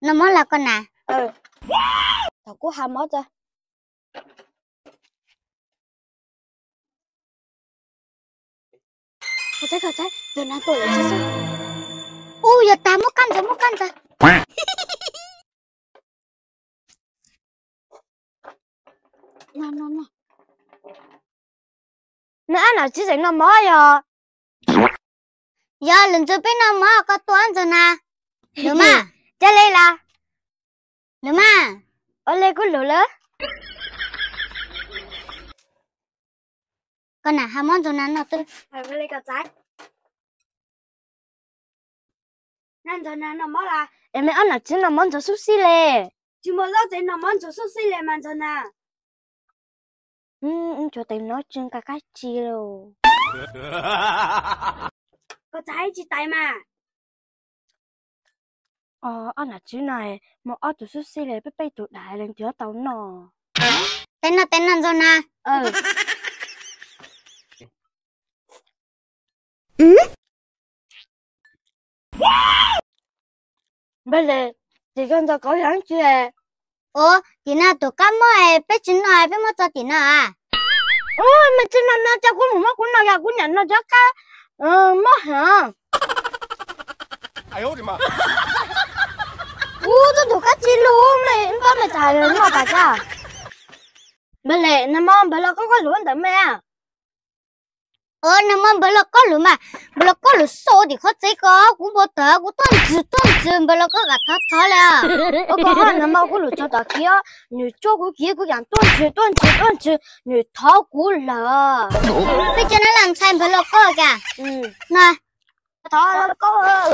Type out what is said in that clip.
Noj mov los koj na. Thaum kuv ha mov tso. Ub, yog tas, muab kab ntxuag, muab kab ntxuag. Noj, ob nom tswv tseem noj mov yog? Yog, lwm ntxwg peb noj mov, koj tuaj ob ntxwg na. Lwm mas. Cov le las. Lwm mas. Ua le kuj lug lawm. Koj na, ha mov ntxuag na noj twb. Es me ob nom tswv noj mov ntxuag xub xib le. Tsis muaj zaub tsev noj mov ntxuag xub xib le mas ntxuag na. Tsuas tes no tsis nqa kab tsi lauj. Koj txav tsis tais mas. Ob nom tswv no, muaj ob tug xub xib le, peb peb tug dais leej twg tau noj. Tes no tes no ntxuag na. Npawg Lis, tim koj ntxuag kauv yog dab tsi? Ua, tim no tus kab mob peb tsis noj, peb muab tso tim no a. Ua, me tsis noj no, cia kuv mus muab kuv noj, yog kuv niam noj cov kab mob heev. Ua, tus kab tsi lug me, npawg me txawm noj tas kab. Npawg Lis, nag hmo npawg los koj koj lug ntawm me. Ua, nag hmo npawg los koj lug mas, npawg los koj lug xauj tim qhov tsev ko, kuv npau taws kuv tuaj ntswg tuaj ntswg, npawg los koj kam thov thov li. Ua, koj nag hmo kuv lug txog tom kiv, nws tsuab kuv kiv kuv yeej tuaj ntswg tuaj ntswg tuaj ntswg, nws thov kuv lawm. Peb cov no lam ntshai npawg los koj cas. No, thov los koj.